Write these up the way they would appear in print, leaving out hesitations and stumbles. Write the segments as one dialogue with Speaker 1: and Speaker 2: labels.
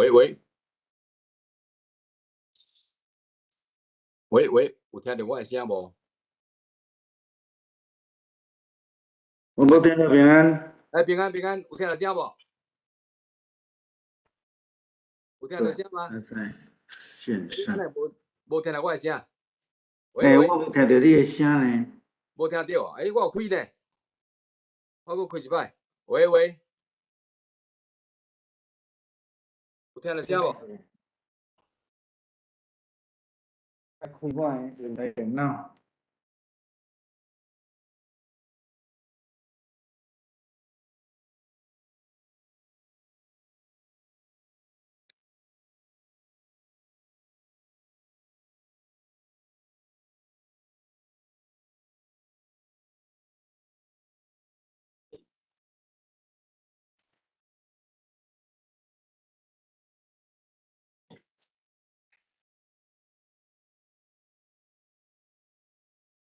Speaker 1: 喂喂，喂喂，有聽著我的聲無？
Speaker 2: 我無聽著平安。
Speaker 1: 哎，平安平安，有聽著聲無？有聽著聲嗎？
Speaker 2: 在線上。
Speaker 1: 無無聽著我的聲？
Speaker 2: 欸，我無聽著你的聲呢。
Speaker 1: 無聽著啊？欸，我有開呢，我閣開一擺。喂喂，有聽著聲無？
Speaker 2: 開我的用台電腦。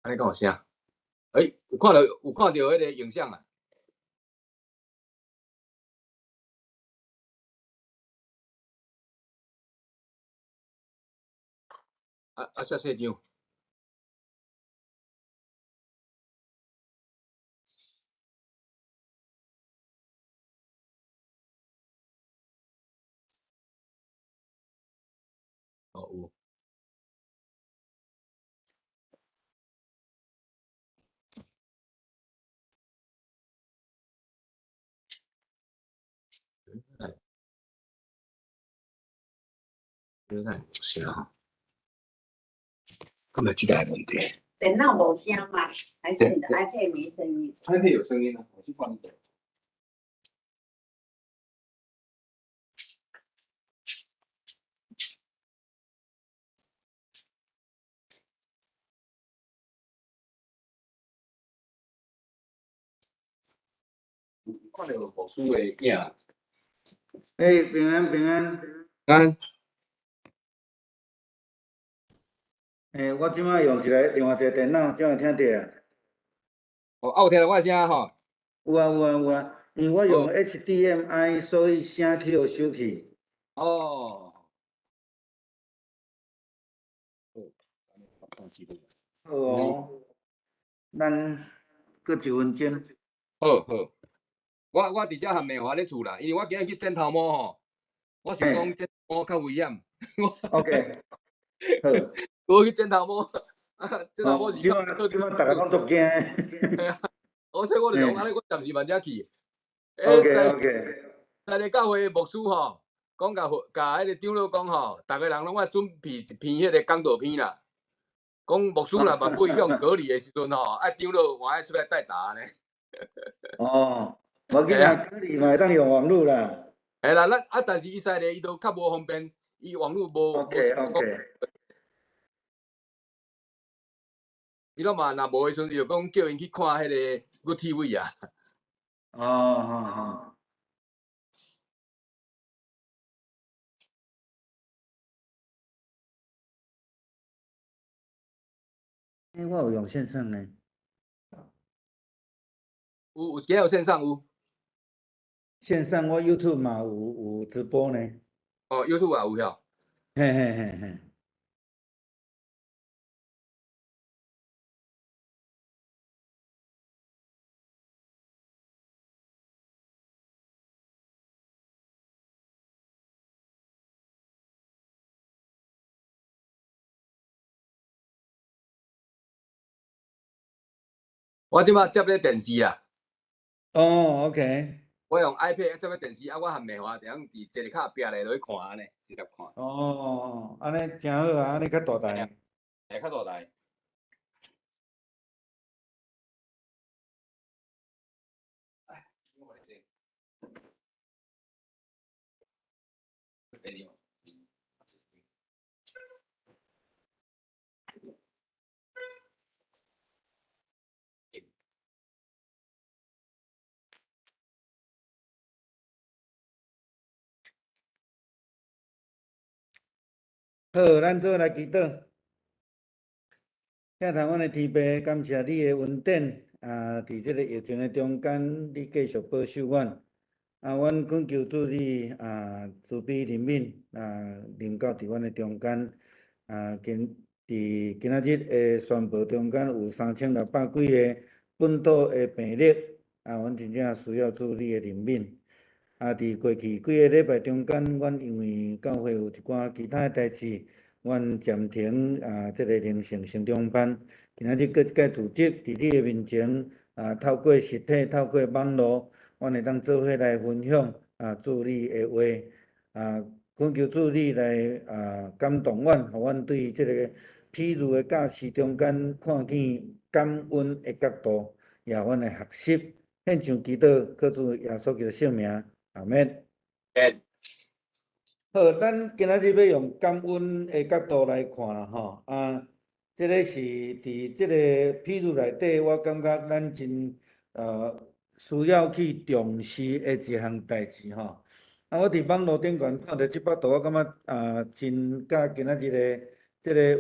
Speaker 1: 按呢敢有聲？欸，有看著有看著彼个影像啊？啊啊！遮細張。哦，有。這敢有聲？敢有這個問題？
Speaker 3: 電腦無聲嗎？還是你的 iPad 沒聲音
Speaker 1: ？iPad 有聲音啊，我去放一個。看著牧師的影。
Speaker 2: 欸，平安平安。
Speaker 1: 安。
Speaker 2: 欸，我這擺用一个另外一个電腦，這樣會聽著啊？
Speaker 1: 哦，啊有聽著我的聲吼？
Speaker 2: 有啊有啊有啊，因為我用 HDMI，所以聲去予收去。
Speaker 1: 哦。
Speaker 2: 好哦，咱閣一分鐘。
Speaker 1: 好好，我佇遮和美華咧厝啦，因為我今日去剪頭毛吼，我想講剪頭毛較危險。
Speaker 2: OK，好。
Speaker 1: 我去剪頭毛，啊，剪頭毛是。
Speaker 2: 這擺這擺逐个攏足驚。
Speaker 1: 嘿啊，我所以我就講按呢，我暫時慢才去。
Speaker 2: OK OK。
Speaker 1: 三个教會牧師吼，講共共彼个長老講吼，逐个人攏愛準備一篇彼个講道篇啦。講牧師若萬不向隔離的時陣吼，愛長老嘛愛出來代答呢。
Speaker 2: 哦，無要緊啦，隔離嘛會當用網路啦。
Speaker 1: 嘿啦，咱啊，但是以色列伊都較無方便，伊網路無。
Speaker 2: OK OK。
Speaker 1: 伊攏嘛若無的時陣，伊就講叫𪜶去看彼个 Good TV 啊。
Speaker 2: 哦哦哦。欸，我有用線上呢。
Speaker 1: 有有，今日有線上有。
Speaker 2: 線上我 YouTube 嘛有有直播呢。
Speaker 1: 哦，YouTube 也有遐。
Speaker 2: 嘿嘿嘿嘿。
Speaker 1: 我這擺接咧電視啦。
Speaker 2: 哦，OK。
Speaker 1: 我用 iPad 接咧電視，啊，我和美華佇遐佇坐咧較後壁咧落去看按呢，直接看。
Speaker 2: 哦，按呢誠好啊，按呢較大台。
Speaker 1: 會較大台。
Speaker 2: 好，咱做來祈禱。疼痛阮的天父，感謝你的恩典，啊，佇這个疫情的中間，你繼續保守阮，啊，阮懇求主你啊，慈悲憐憫啊，臨到佇阮的中間啊，今佇今仔日的宣報中間有3600幾個本土的病例，啊，阮真正需要主你的憐憫。啊，佇過去幾個禮拜中間，阮因為教會有一寡其他的代誌，阮暫停啊，這個靈性成長班。今仔日閣一擺組織佇你的面前啊，透過實體，透過網路，阮會當做伙來分享啊，主你的話啊，懇求主你來啊感動阮，予阮對這個譬喻的教示中間看見感恩的角度，也阮來學習。獻上祈禱，靠主耶穌基督聖名，阿們。好，咱今仔日欲用感恩的角度來看啦，吼啊，這个是佇這个譬喻內底，我感覺咱真需要去重視的一項代誌吼。啊，我佇網路頂懸看著這幅圖，我感覺啊，真佮今仔日的這个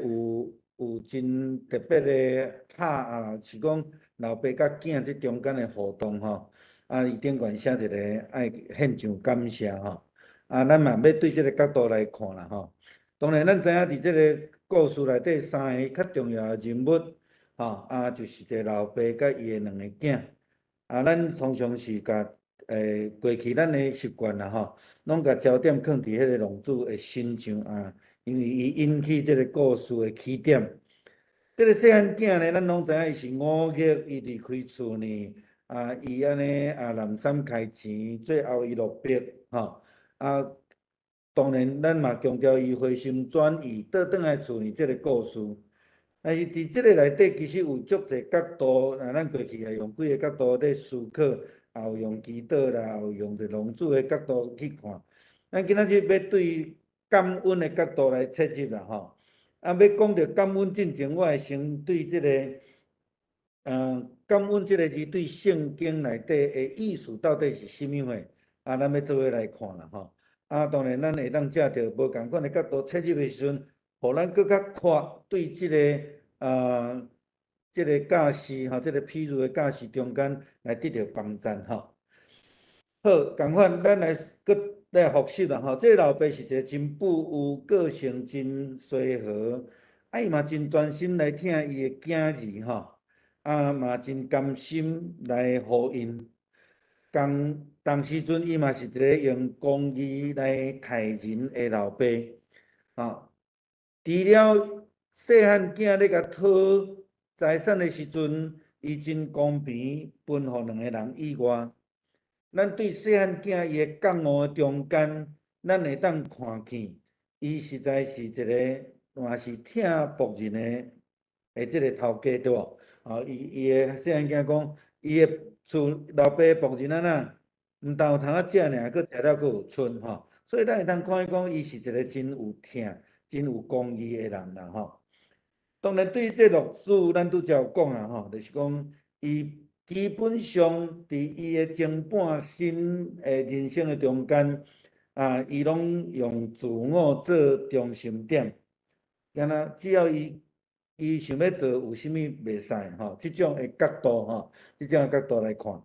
Speaker 2: 有真特別的拍啊，是講老爸佮囝這中間的互動吼。啊，伊頂懸寫一个愛獻上感謝吼。啊，咱嘛欲對這个角度來看啦吼。當然，咱知影佇這个故事內底三个較重要的人物，吼啊，就是一個老爸佮伊的兩個囝。啊，咱通常是共過去咱的習慣啦吼，攏共焦點囥佇彼个浪子的身上啊，因為伊引起這个故事的起點。這个細漢囝呢，咱攏知影伊是忤逆，伊離開厝呢，啊，伊按呢啊濫訕開錢，最後伊落魄，吼啊。當然，咱嘛強調伊回心轉意，倒轉來厝呢，這个故事。但是佇這个內底，其實有足濟角度，啊，咱過去也用幾个角度咧思考，也有用祈禱啦，也有用一浪子的角度去看。咱今仔日欲對感恩的角度來切入啦，吼。啊，欲講著感恩進前，我會先對這个，感恩這个字對聖經內底的意思到底是啥物貨？啊，咱欲做伙來看啦，吼。啊，當然，咱會當藉著無仝款的角度切入的時陣，予咱閣較闊對這个啊，這个教示吼，這个譬喻的教示中間來得著幫贊吼。好，仝款，咱來閣來複習啦吼。這个老爸是一个真富有個性、真隨和，啊，伊嘛真專心來疼伊的囝兒吼，啊，嘛真甘心來予因。仝同時陣，伊嘛是一个用公義來待人的老爸，吼。除了細漢囝咧共討財產的時陣，伊真公平分予兩個人以外，咱對細漢囝伊的覺悟的中間，咱會當看見，伊實在是一个嘛是疼僕人的這个頭家，對無？吼，伊伊的細漢囝講，伊的厝老爸的僕人按怎，毋但有通仔食爾，閣食了閣有賰吼。所以咱會當看見講，伊是一个真有疼、真有公義的人啦吼。當然，對這浪子，咱拄才有講啊吼，就是講伊基本上佇伊的前半生的人生的中間，啊，伊攏用自我做中心點，敢若只要伊想欲做有啥物袂使吼，這種的角度吼，這種的角度來看，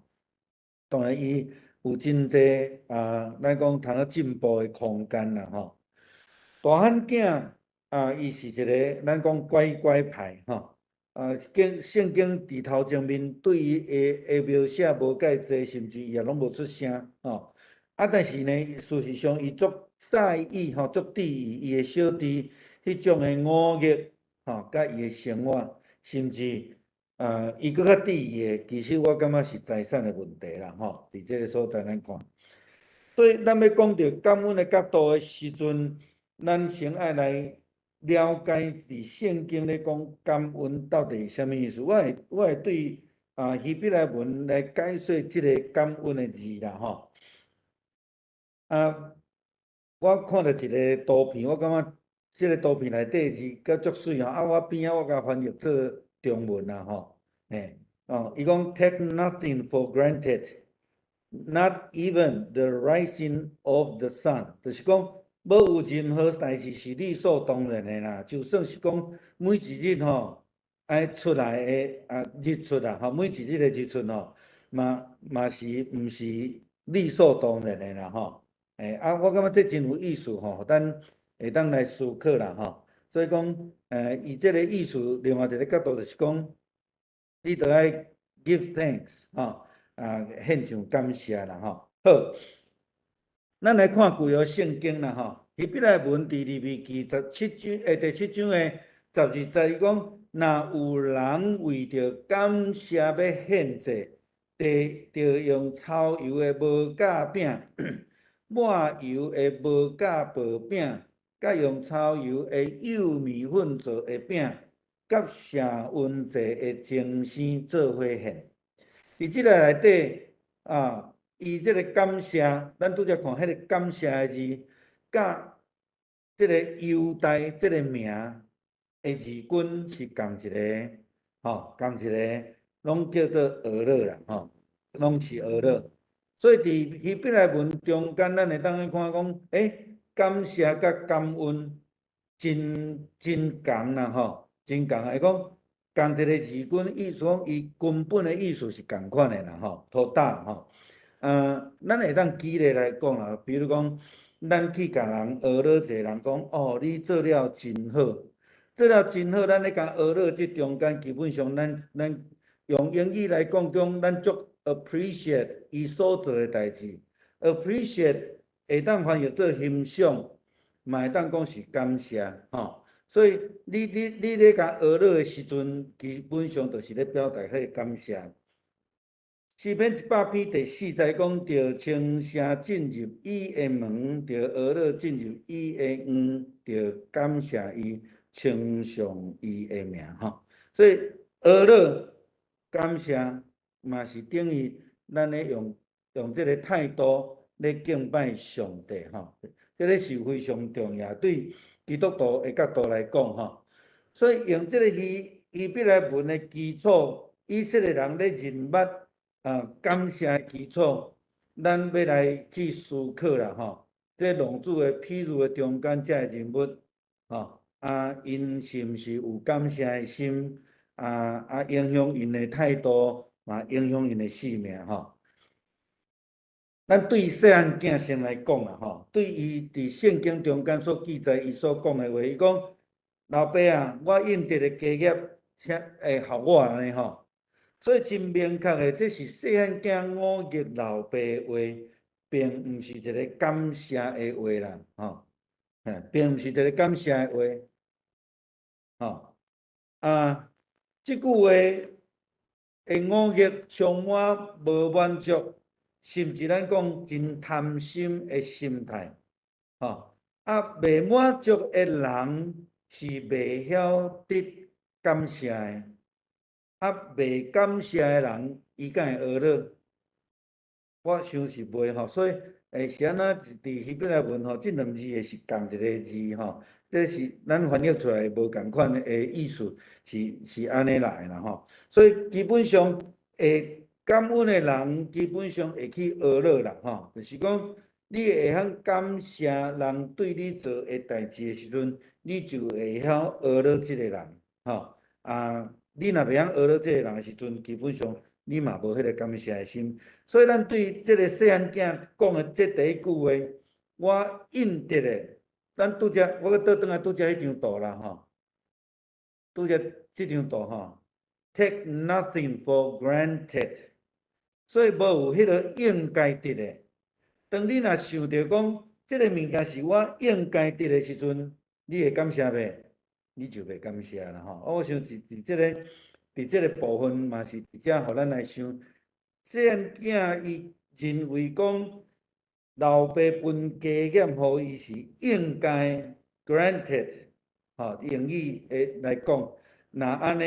Speaker 2: 當然伊有真濟啊，咱講通好進步的空間啦吼。大漢囝啊，伊是一个咱講乖乖牌吼，啊，經聖經佇頭前面對伊的描寫無蓋濟，甚至伊也攏無出聲吼。啊，但是呢，事實上伊足在意吼，足注意伊的小弟彼種的忤逆吼，佮伊的生活，甚至啊，伊閣較注意的，其實我感覺是財產的問題啦吼。佇這个所在咱看，所以咱欲講著感恩的角度的時陣，咱先愛來了解佇聖經咧講感恩到底是啥物意思。我會對啊希伯來文來解說這个感恩的字啦吼。啊，我看著一个圖片，我感覺這个圖片內底字閣足媠吼。啊，我邊仔我共翻譯做中文啦吼。嘿，哦，伊講 Take nothing for granted, not even the rising of the sun，就是講無有任何代誌是理所當然的啦。就算是講每一日吼愛出來的啊日出啦，吼，每一日的日出吼，嘛嘛是毋是理所當然的啦吼。啊，我感覺這真有意思吼，咱會當來思考啦吼。所以講，伊這個意思，另外一個角度就是講，你著愛 give thanks 吼，啊，獻上感謝啦吼。好，咱來看舊約聖經啦吼，希伯來文佇利未記17章，第七章的12節，伊講，若有人為著感謝欲獻祭，著用粗油的無酵餅、抹油的無酵薄餅，佮用粗油的幼麵粉做的餅，佮謝恩祭的精牲做伙獻。佇這個內底啊，伊這個感謝，咱拄才看彼個感謝的字，佮這個猶大這個名的字根是仝一个，吼，仝一个，攏叫做呵咾啦，吼，攏是呵咾。所以佇希伯來文中間，咱會當去看講，感謝佮感恩真真仝啦，吼，真仝啊！伊講仝一个字根，意思講伊根本的意思是仝款的啦，吼，תודה吼。咱會當舉例來講啦，比如講，咱去共人呵咾一个人講，哦，你做了真好，做了真好，咱咧共呵咾這中間，基本上咱用英語來講，講咱足 appreciate 伊所做的代誌，appreciate 會當翻譯做欣賞，嘛會當講是感謝，吼。所以你咧共呵咾的時陣，基本上就是咧表達彼個感謝。詩篇100篇第4節講著稱聲進入伊的門，著呵咾進入伊的院，著感謝伊，稱頌伊的名，吼。所以呵咾感謝嘛是等於咱咧用這個態度咧敬拜上帝，吼。這个是非常重要，對基督徒的角度來講，吼。所以用這个希伯來文的基礎，以色列人咧認捌啊感謝的基礎，咱欲來去思考啦，吼。這浪子的譬喻的中間這个人物，吼，啊，𪜶是毋是有感謝的心？啊，影響𪜶的態度，嘛影響𪜶的性命，吼。咱對細漢囝先來講啦，吼，對伊佇聖經中間所記載，伊所講的話，伊講：老爸啊，我應得的家業，請會予我按呢吼。所以真明確的，這是細漢囝忤逆老爸的話，並毋是一个感謝的話啦，吼，並毋是一个感謝的話，吼。啊，這句話的忤逆充滿無滿足，甚至咱講真貪心的心態，吼。啊，袂滿足的人是袂曉得感謝的，啊，袂感謝的人，伊敢會呵咾？我想是袂吼，所以是按怎佇希伯來文吼，這兩字會是仝一个字吼，這是咱翻譯出來無仝款的意思，是按呢來啦吼。所以基本上會感恩的人，基本上會去呵咾啦吼，就是講你會曉感謝人對你做的代誌的時陣，你就會曉呵咾這个人吼。啊，你若袂曉呵咾這个人的時陣，基本上你嘛無彼个感謝的心。所以咱對這个細漢囝講的這第一句話，我應得的，咱拄才我閣倒轉來拄才彼張圖啦吼，拄才這張圖吼，take nothing for granted，所以無有彼个應該得的。當你若想著講這个物件是我應該得的時陣，你會感謝袂？你就袂感謝啦吼。我想佇這个部分嘛是佇遮予咱來想，細漢囝伊認為講老爸分家業予伊是應該 granted，吼，英語的來講，若按呢，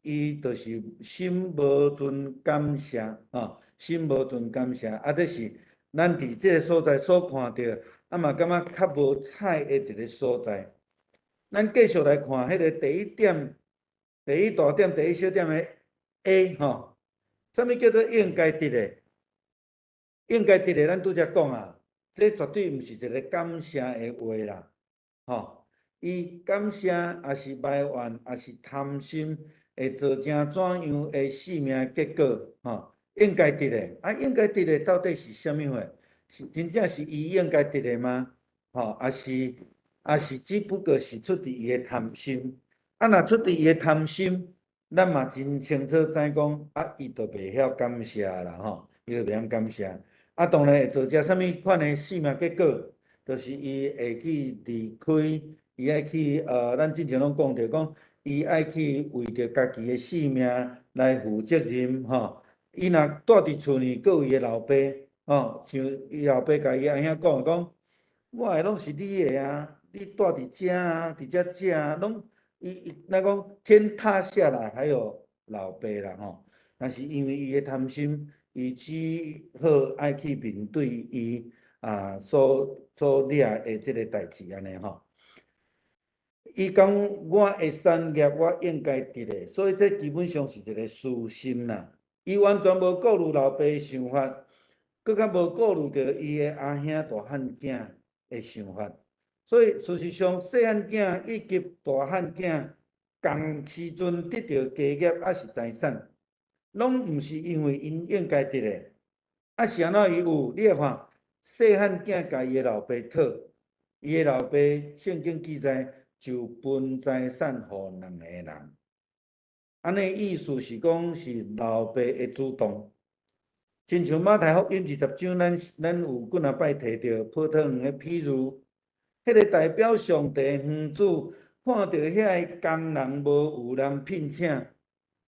Speaker 2: 伊就是心無存感謝，吼，心無存感謝，啊，這是咱佇這个所在所看著，啊嘛感覺較無彩的一个所在。咱繼續來看彼个第一點，第一大點，第一小點的 A 吼，啥物叫做應該得的？應該得的，咱拄才講啊，這絕對毋是一个感謝的話啦，吼。伊感謝抑是埋怨，抑是貪心，會造成怎樣的性命結果？吼，應該得的，啊，應該得的到底是啥物貨？是真正是伊應該得的嗎？吼，抑是只不過是出佇伊的貪心？啊，若出佇伊的貪心，咱嘛真清楚知講，啊，伊就袂曉感謝啦，吼，伊就袂曉感謝。啊，當然會造成啥物款的性命結果，就是伊會去離開，伊愛去咱之前攏講著講，伊愛去為著家己的性命來負責任，吼。伊若蹛佇厝呢，閣有伊的老爸，吼，像伊老爸共伊阿兄講講，我的攏是你的啊，你蹛佇遮啊，佇遮食啊，攏伊伊，咱講天塌下來還有老爸啦，吼。但是因為伊的貪心，伊只好愛去面對伊啊所掠的這个代誌按呢吼。伊講我的產業我應該得的，所以這基本上是一个私心啦。伊完全無顧慮老爸的想法，閣較無顧慮著伊的阿兄大漢囝的想法。所以事實上，細漢囝以及大漢囝仝時陣得著家業抑是財產，攏毋是因為𪜶應該得的。啊是按怎伊有？你來看，細漢囝共伊的老爸討，伊的老爸聖經記載就分財產予兩个人。按呢意思是講是老爸的主動。親像馬太福音20章，咱有幾若擺提著葡萄園的譬喻，彼个代表上帝園主看著遐个工人無有人聘請，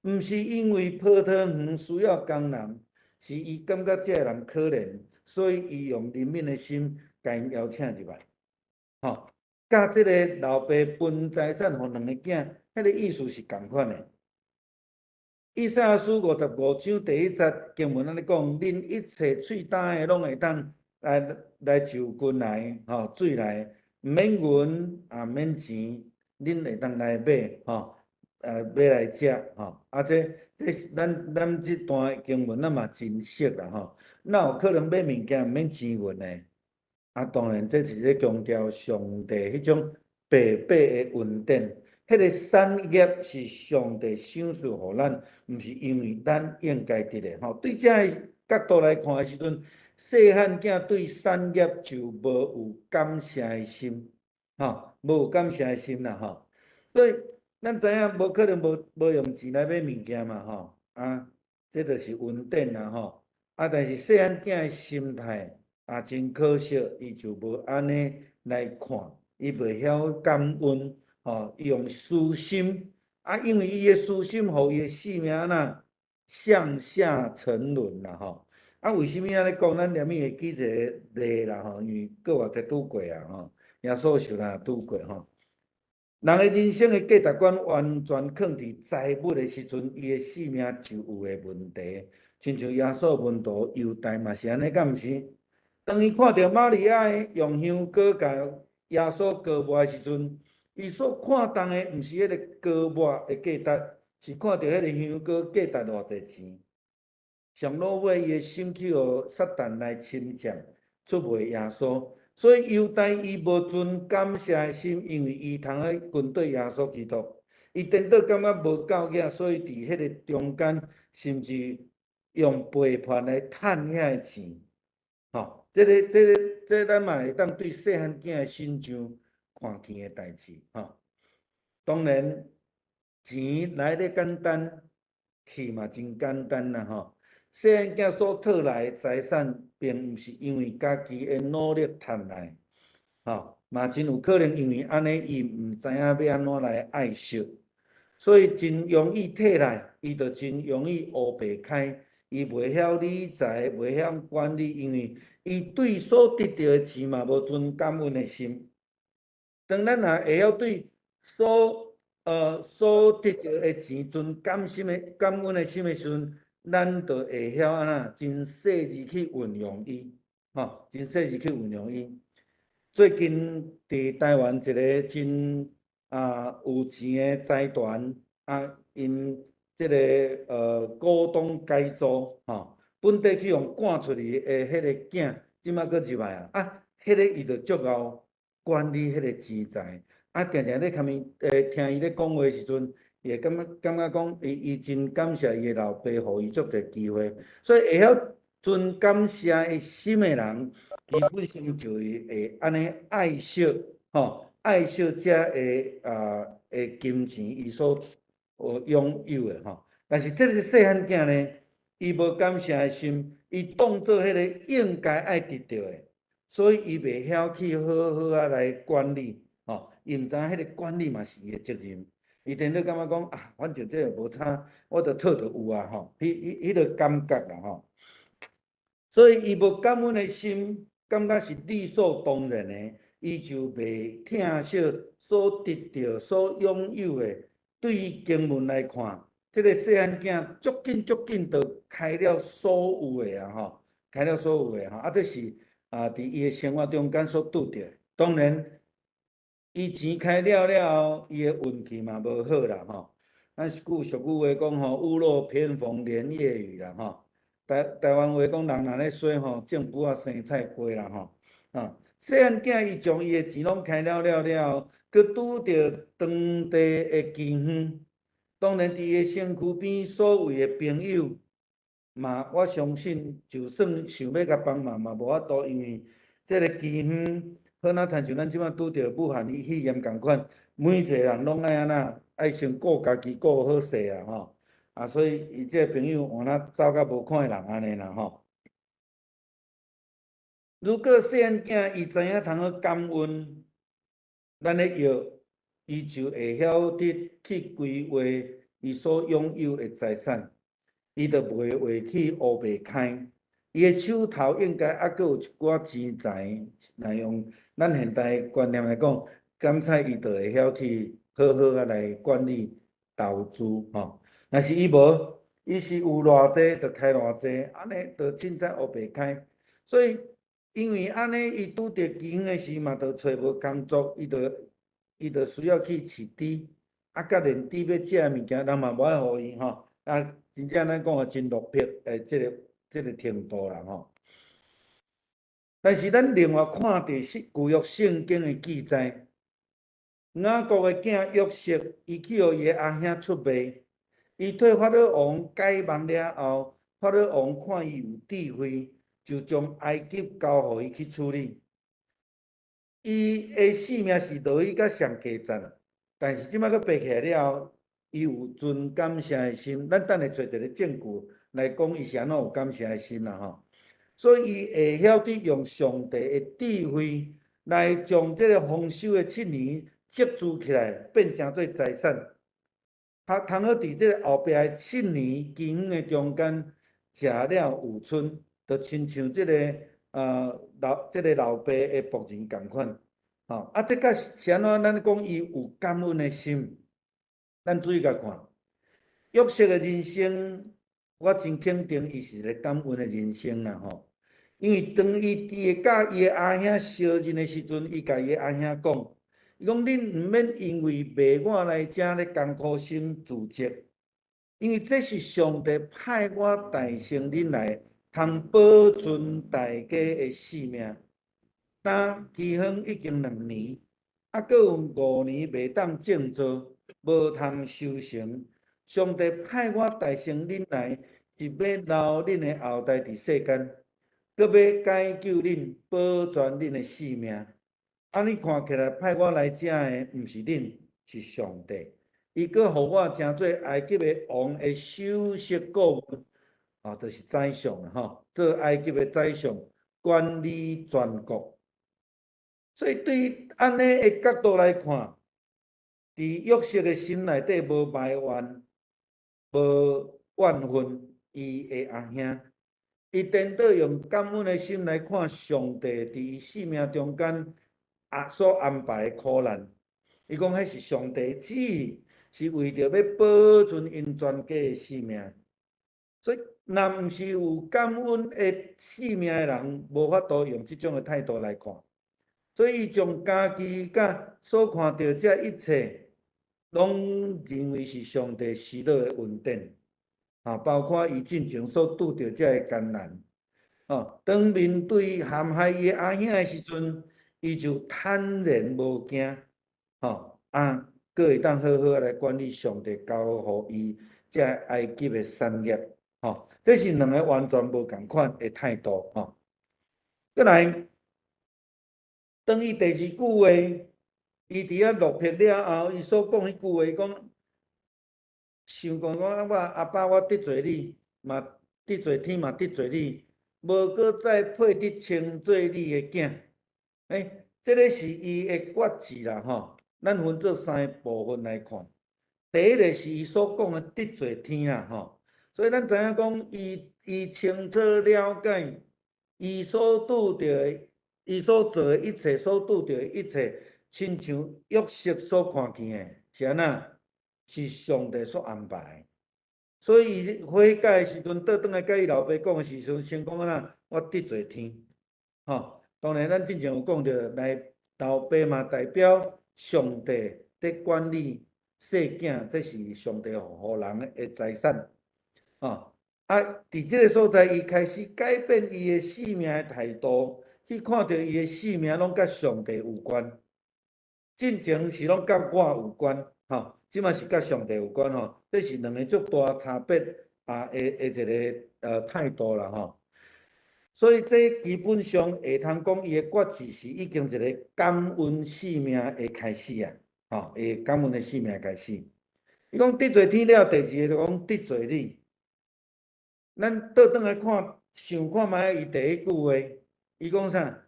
Speaker 2: 毋是因為葡萄園需要工人，是伊感覺這个人可憐，所以伊用憐憫的心共𪜶邀請入來。吼，佮這个老爸分財產予兩个囝，彼个意思是仝款的。以賽亞書55章第一節經文按呢講：恁一切喙焦的，攏會當來就近來，吼，水來，毋免銀，也毋免錢，恁會當來買，吼，買來食，吼。啊，這咱這段經文咱嘛真熟啦，吼。哪有可能買物件毋免錢銀的？啊，當然這是咧強調上帝彼種白白的恩典。彼個產業是上帝賞賜予咱，毋是因為咱應該得的吼。對這个角度來看的時陣，細漢囝對產業就無有感謝的心，吼，無有感謝的心啦，吼。所以咱知影無可能無用錢來買物件嘛，吼。啊，這就是恩典啦，吼。啊，但是細漢囝的心態啊，真可惜，伊就無按呢來看，伊袂曉感恩。吼，伊用私心，啊，因為伊的私心，予伊的性命若向下沉淪啦，吼。啊，為啥物按呢講？咱連咪會舉一个例啦，吼，因為閣偌濟拄過啊，吼，耶穌受難拄過吼。人的人生的價值觀完全囥佇財物的時陣，伊的性命就有的問題。親像耶穌門徒猶大嘛是按呢，敢毋是？當伊看著瑪利亞用香膏共耶穌膏抹的時陣，伊所看重的毋是彼个膏抹的價值，是看著彼个香膏價值偌濟錢。上落尾，伊的心去予撒旦來侵佔，出賣耶穌。所以猶大伊無存感謝的心，因為伊通去跟綴耶穌基督。伊顛倒感覺無夠額，所以佇彼个中間，甚至用背叛來趁遐个錢。吼，這個，咱嘛會當對細漢囝的身上看見的代誌。吼，當然錢來得簡單，去嘛真簡單啦。吼，細漢囝所討來的財產，並毋是因為家己的努力趁來，吼，嘛真有可能因為按呢，伊毋知影欲按怎來愛惜，所以真容易摕來，伊就真容易烏白開，伊袂曉理財，袂曉管理，因為伊對所得著的錢嘛無存感恩的心。當咱若會曉對所得著的錢存感恩的心的時陣，咱就會曉按怎真細緻去運用伊，吼，真細緻去運用伊。最近佇台灣一个真有錢的財團啊，𪜶這个股東改組，吼，本底去予趕出去的彼个囝，這馬閣入來啊，啊，彼个伊就足儍管理彼个錢財，啊，定定咧共伊聽伊咧講話的時陣，伊會感覺講，伊真感謝伊的老爸，予伊足濟機會，所以會曉存感謝的心的人，基本上就會按呢愛惜，吼，愛惜這个的金錢，伊所擁有的吼。但是這个細漢囝呢，伊無感謝的心，伊當做彼个應該愛得著的，所以伊袂曉去好好仔來管理，吼，伊毋知影彼个管理嘛是伊的責任。伊定咧感覺講啊，反正這個無差，我著討著有啊，吼，彼個感覺啦，吼。所以伊無感恩的心，感覺是理所當然的，伊就袂疼惜所得著、所擁有的。對經文來看，這个細漢囝足緊足緊就開了所有的啊，吼，開了所有的吼，啊，這是啊，佇伊的生活中間所拄著的。當然，伊錢開了了後，伊的運氣嘛無好啦，吼。咱是句俗語話講吼，屋漏偏逢連夜雨啦，吼。台灣話講，人若咧衰吼，種匏仔生菜瓜啦，吼。啊，細漢囝伊將伊的錢攏開了了了後，閣拄著當地的饑荒。當然，佇伊的身軀邊所謂的朋友，嘛，我相信就算想欲共幫忙嘛，無法度，因為這个饑荒，好若親像咱這擺拄著武漢肺炎仝款，每一个人攏愛按怎，愛先顧家己顧好勢啊，吼！啊，所以伊這个朋友換若走甲無看的人按呢啦，吼。如果細漢囝伊知影通好感恩，咱的藥，伊就會曉得去規劃伊所擁有的財產，伊就袂會去烏白開。伊的手頭應該猶閣有一寡錢財，來用咱現代觀念來講，敢猜伊就會曉去好好仔來管理投資吼。若是伊無，伊是有偌濟就開偌濟，按呢就凊彩烏白開。所以因為按呢，伊拄著饑荒的時嘛，就揣無工作，伊就需要去飼豬，啊，佮連豬欲食的物件，人嘛無愛予伊吼，啊，真正咱講的真落魄的這個程度啦吼。但是咱另外看著是舊約聖經的記載，雅各的囝約瑟，伊去予伊的阿兄出賣，伊替法老王解夢了後，法老王看伊有智慧，就將埃及交予伊去處理。伊的性命是落去較上低層，但是這擺閣爬起來了後，伊有存感謝的心。咱等下揣一个證據來講，伊是按怎有感謝的心啦吼。所以伊會曉得用上帝的智慧來將這个豐收的7年積聚起來，變成做財產。他通好佇這个後壁的七年饑荒的中間，食了有賰，就親像這个這個老爸的僕人仝款。吼，啊，這個是按怎？咱講伊有感恩的心，咱注意共看，約瑟的人生，我真肯定伊是一個感恩的人生啦吼。因為當伊佇會佮伊的阿兄相認的時陣，伊共伊的阿兄講，伊講恁毋免因為賣我來遮咧艱苦心自責，因為這是上帝派我代先恁來，通保存大家的性命。當饑荒已經2年，猶閣有5年袂當種作，無通收成。上帝派我代先恁來，是欲留恁的後代佇世間，閣欲解救恁，保全恁的性命。按呢看起來，派我來遮的毋是恁，是上帝。伊閣予我成做埃及的王的首席顧問，啊，就是宰相吼，做埃及的宰相，管理全國。所以對按呢的角度來看，佇約瑟的心內底無埋怨，無怨恨伊的阿兄，伊顛倒用感恩的心來看上帝佇伊性命中間啊所安排的苦難。伊講彼是上帝旨意，是為著欲保存𪜶全家的性命。所以，若毋是有感恩的性命的人，無法度用這種的態度來看。所以，伊將家己佮所看著這一切，攏認為是上帝施予的恩典，啊，包括伊進前所拄著這个艱難。哦，當面對陷害伊的阿兄的時陣，伊就坦然無驚，吼啊，閣會當好好來管理上帝交予伊這埃及的產業，吼，這是兩个完全無仝款的態度，吼。閣來，當伊第二句話，伊佇遐落魄了後，伊所講彼句話講，想講講我阿爸，我得罪你，嘛得罪天，嘛得罪你，無閣再配得稱做你的囝。欸，這个是伊的決志啦，吼。咱分做三个部分來看。第一个是伊所講的得罪天啦，吼。所以咱知影講，伊清楚了解，伊所拄著的，伊所做的一切，所拄著的一切，親像約瑟所看見的，是按怎？是上帝所安排的。所以伊悔改的時陣，倒轉來佮伊老爸講的時陣，先講按怎？我得罪天，吼。當然，咱之前有講著，來老爸嘛代表上帝佇管理細囝，這是上帝予人的財產，吼。啊，佇這个所在，伊開始改變伊的生命的態度，去看著伊的生命攏佮上帝有關。進前是攏佮我有關，吼，這馬是佮上帝有關，吼。這是兩个足大差別啊的一个態度啦，吼。所以這基本上會通講，伊的決志是已經一个感恩生命的開始啊，吼，伊感恩的生命開始。伊講得罪天了，第二个就講得罪你。咱倒轉來看，想看覓伊第一句話，伊講啥？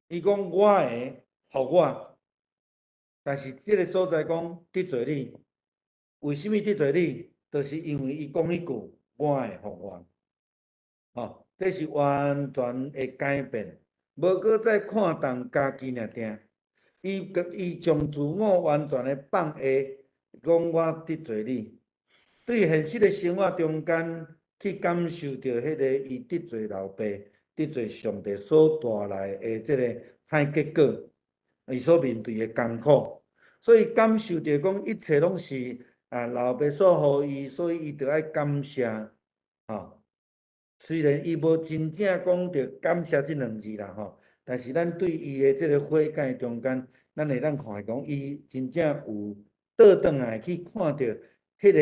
Speaker 2: 伊講我的，予我。但是這个所在講得罪你，為啥物得罪你？就是因為伊講彼句我的，予我，吼。這是完全的改變，無閣再看重家己爾定。伊將自我完全的放下，講我得罪你。對現實的生活中間，去感受著彼个伊得罪老爸、得罪上帝所帶來的這个歹結果，伊所面對的艱苦，所以感受著講一切攏是啊老爸所予伊，所以伊著愛感謝，吼。雖然伊無真正講著感謝這兩字啦，吼，但是咱對伊的這个悔改中間，咱會當看講，伊真正有倒轉來去看著彼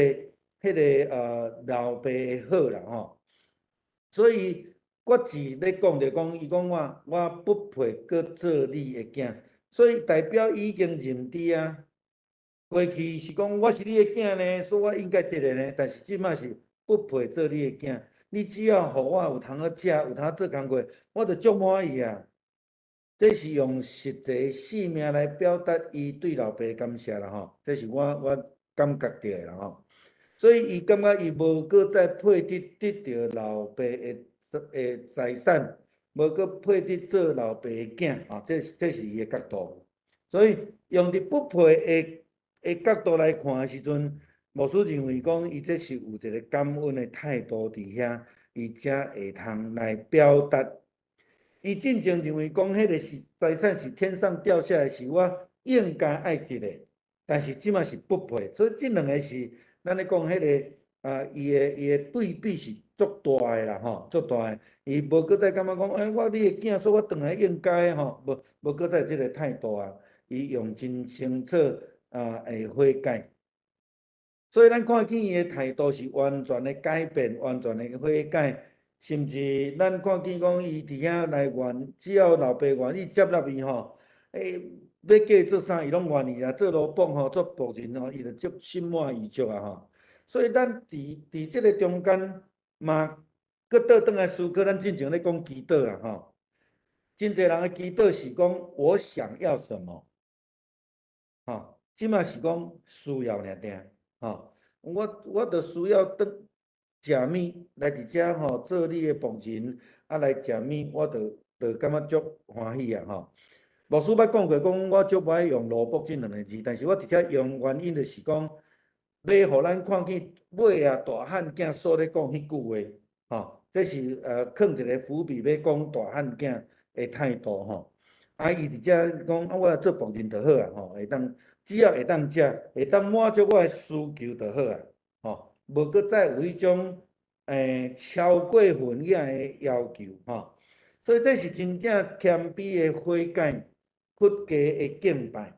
Speaker 2: 个老爸的好啦，吼。所以決志咧講著講，伊講我不配閣做你的囝，所以代表伊已經認知啊。過去是講我是你的囝呢，所以我應該得的呢，但是這馬是不配做你的囝。你只要予我有通好食，有通做工課，我就足滿意啊！這是用實際生命來表達伊對老爸的感謝啦，吼！這是我感覺著的啦，吼！所以伊感覺伊無閣再配得得著老爸的財產，無閣配得做老爸的囝，啊！這是伊的角度。所以用佇不配的角度來看的時陣，牧師認為講，伊這是有一个感恩的態度佇遐，伊才會通來表達。伊進前認為講，彼个是財產是天上掉下來，是我應該愛得的，但是這馬是不配，所以這兩个是咱咧講彼个啊，伊的對比是足大的啦，吼，足大的。伊無閣再感覺講，欸，我你的囝，所以我轉來應該吼，無閣再這个態度啊。伊用真清楚啊，會悔改。所以咱看見伊的態度是完全的改變，完全的悔改，甚至咱看見講伊佇遐來願，只要老爸願意接納伊吼，欸，欲叫伊做啥，伊攏願意啦，做奴僕吼，做僕人吼，伊就足心滿意足啊吼。所以咱佇這个中間嘛，閣倒轉來思考，咱進前咧講祈禱啦吼。真濟人的祈禱是講我想要什麼，吼，這馬是講需要爾定。吼，我著需要轉食物來佇遮吼做你的僕人，啊來食物，我著感覺足歡喜啊吼。牧師捌講過，講我足無愛用奴僕這兩个字，但是我佇遮用原因就是講，欲予咱看見尾仔大漢囝所咧講彼句話，吼，這是囥一个伏筆，欲講大漢囝的態度吼。啊，伊佇遮講啊，我來做僕人就好啊，吼，會當。只要會當食，會當滿足我的需求就好啊，吼，無閣再有彼種超過份額的要求，吼。所以這是真正謙卑的悔改，屈低的敬拜。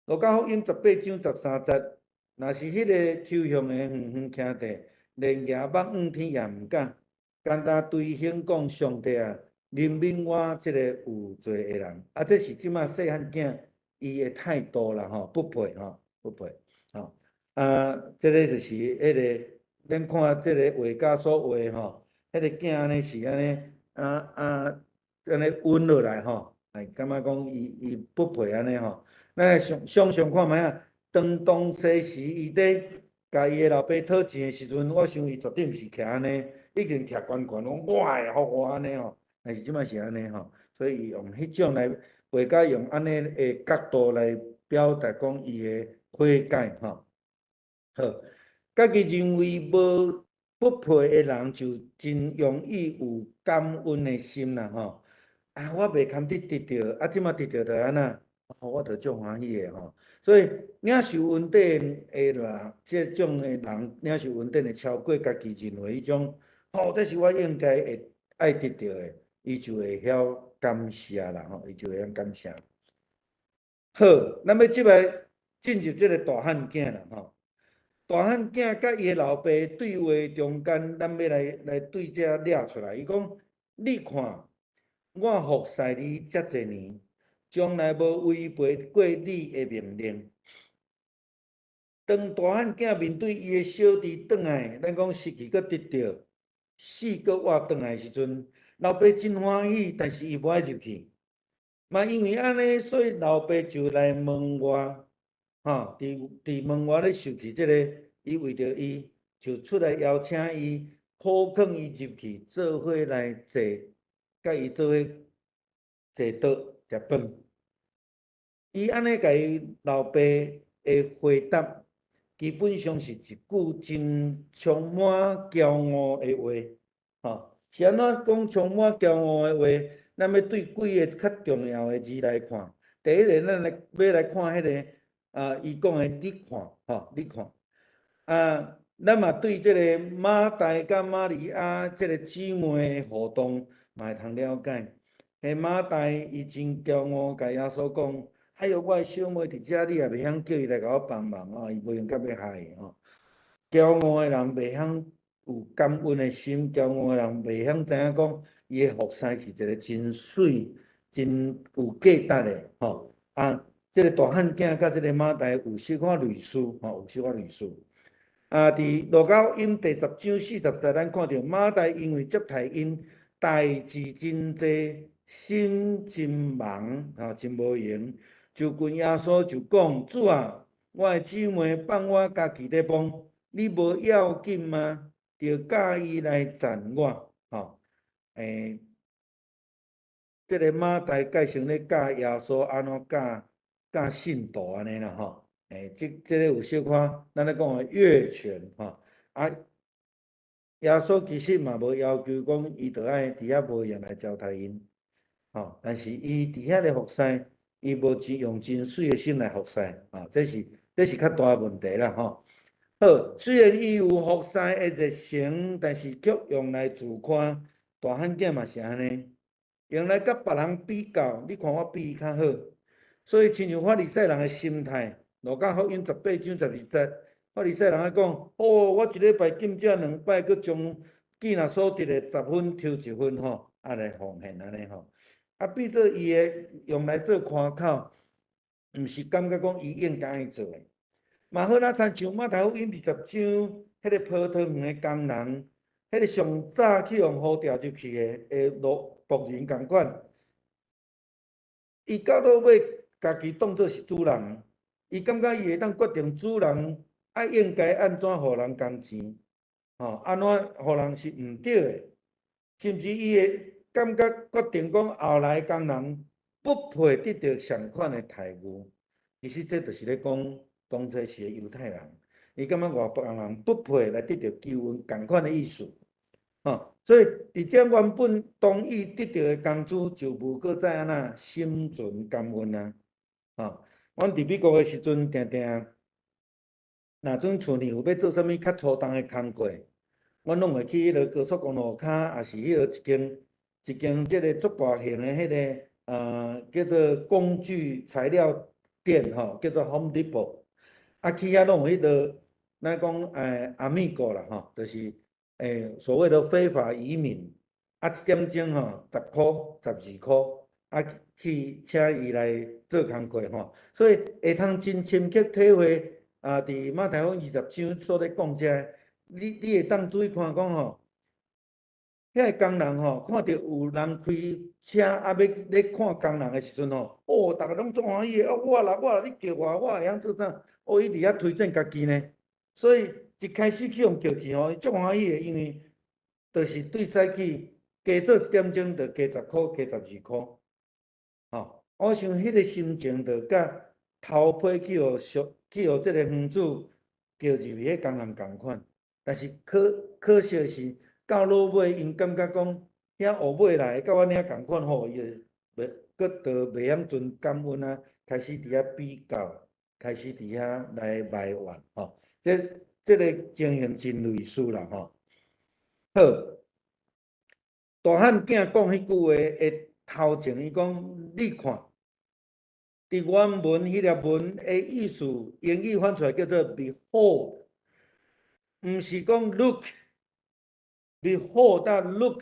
Speaker 2: 路加福音18章13節，若是彼个抽象的遠遠徛佇，連舉目向天也毋敢，干焦捶胸講：上帝啊，憐憫我這個有罪的人。啊，這是這馬細漢囝伊的態度啦，吼，不配吼，不配，吼。啊，這个就是彼个，咱看這個畫家所畫吼，彼個囝按呢是按呢，啊啊，按呢穩落來吼，哎，感覺講伊不配按呢吼。咱來想想像看覓仔，當當初時伊佇共伊的老爸討錢的時陣，我想伊絕對毋是徛按呢，已經徛懸懸，講我的，予我按呢吼。但是這馬是按呢吼，所以伊用彼種來畫家用按呢的角度來表達講伊的悔改吼。好，家己認為無不配的人，就真容易有感恩的心啦吼。啊，我袂堪得得著，啊，這馬得著就按怎？我就足歡喜的吼。所以領受恩典的人，這種的人領受恩典會超過家己認為彼種，吼，這是我應該會愛得著的，伊就會曉感謝啦吼，伊就會曉感謝。好，咱欲這擺進入這個大漢囝啦吼。大漢囝佮伊的老爸對話中間，咱欲來對這掠出來。伊講：你看，我服侍你遮濟年，從來無違背過你的命令。當大漢囝面對伊的小弟轉來，咱講失去閣得著，死閣活轉來的時陣，老爸真歡喜，但是伊無愛入去。嘛因為按呢，所以老爸就來問我，吼，佇門外咧受氣這个，伊為著伊就出來邀請伊，苦勸伊入去做伙來坐，佮伊做伙坐桌食飯。伊按呢共伊老爸的回答，基本上是一句真充滿驕傲的話，吼，是按怎講充滿驕傲的話？咱欲對幾个較重要的字來看。第一个，咱來欲來看彼个啊，伊講的你看，吼，你看，啊，咱嘛對這個馬大佮瑪利亞這个姊妹的互動嘛會通了解。彼馬大伊真驕傲，共耶穌講：哎喲，我的小妹佇遮，你也袂曉叫伊來共我幫忙哦，伊無閒佮欲害伊吼。驕傲的人袂曉有感恩的心，驕傲的人袂曉知影講，伊的服侍是一个真媠、真有價值的吼。啊，這个大漢囝佮這个馬大有小可類似，吼，有小可類似。啊，佇路加福音第10章40節，咱看著馬大因為接待𪜶代誌真濟，心真忙，吼，真無閒，就近耶穌就講：主啊，我的姊妹放我家己咧忙，你無要緊嗎？著教伊來贊我，吼，欸，這个馬大改成咧教耶穌按怎教教信徒按呢啦，吼，欸，這个有小可咱咧講的越權，吼，啊，耶穌其實嘛無要求講伊著愛佇遐無閒來招待𪜶，吼，但是伊佇遐咧服侍，伊無真用真媠的心來服侍，啊，這是較大的問題啦，吼。好，雖然伊有服侍的熱誠，但是卻用來自誇。大漢囝嘛是按呢，用來佮別人比較，你看我比伊較好。所以，親像法利賽人的心態，路加福音18章12節，法利賽人咧講：哦，我一禮拜禁食兩擺，閣將見若所得的十分抽一分吼，啊來奉獻按呢吼。啊，變做伊的用來做誇口，毋是感覺講伊應該愛做的。嘛好，若親像馬太福音20章，彼个葡萄園的工人，彼个上早去予呼召入去的奴僕人仝款，伊到落尾家己當做是主人，伊感覺伊會當決定主人愛應該按怎予人工錢，吼，按怎予人是毋對的，甚至伊會感覺決定講後來工人不配得著相款的待遇。其實這就是咧講當初時的猶太人，伊感覺外邦人不配來得著救恩仝款的意思，吼，所以佇這原本同意得著的工資就無閣再按怎心存感恩啊，吼，阮佇美國的時陣，定定若陣厝裡有欲做啥物較粗重的工課，阮攏會去彼个高速公路跤，抑是彼个一間一間這个足大型的彼个叫做工具材料店吼，叫做 Home Depot。啊，去遐攏有彼个，咱講amigo 啦吼，就是所謂的非法移民，啊，一點鐘吼10箍、12箍，啊，去請伊來做工課吼，所以會通真深刻體會啊，佇馬太福音20章所咧講這个，你會當注意看講吼，遐个工人吼，看著有人開車啊，欲咧看工人的時陣吼，哦，逐个攏足歡喜的，啊，我啦我啦，你叫我，我會曉做啥？哦，伊佇遐推薦家己呢，所以一開始去予叫去吼，伊足歡喜的，因為就是對早起加做一點鐘，就加10箍，加12箍，吼，我想彼个心情就佮頭批去予俗去予這个園主叫入去彼工人仝款，但是可可惜的是，到落尾，𪜶感覺講遐學尾來佮阮遐仝款吼，伊就袂閣就袂曉存感恩啊，開始佇遐比較，開始佇遐來埋怨吼，這個情形真類似啦吼。好，大漢囝講彼句話的頭前，伊講你看，佇原文彼粒文的意思，英語翻出來叫做 behold，毋是講 look。Behold 佮 look，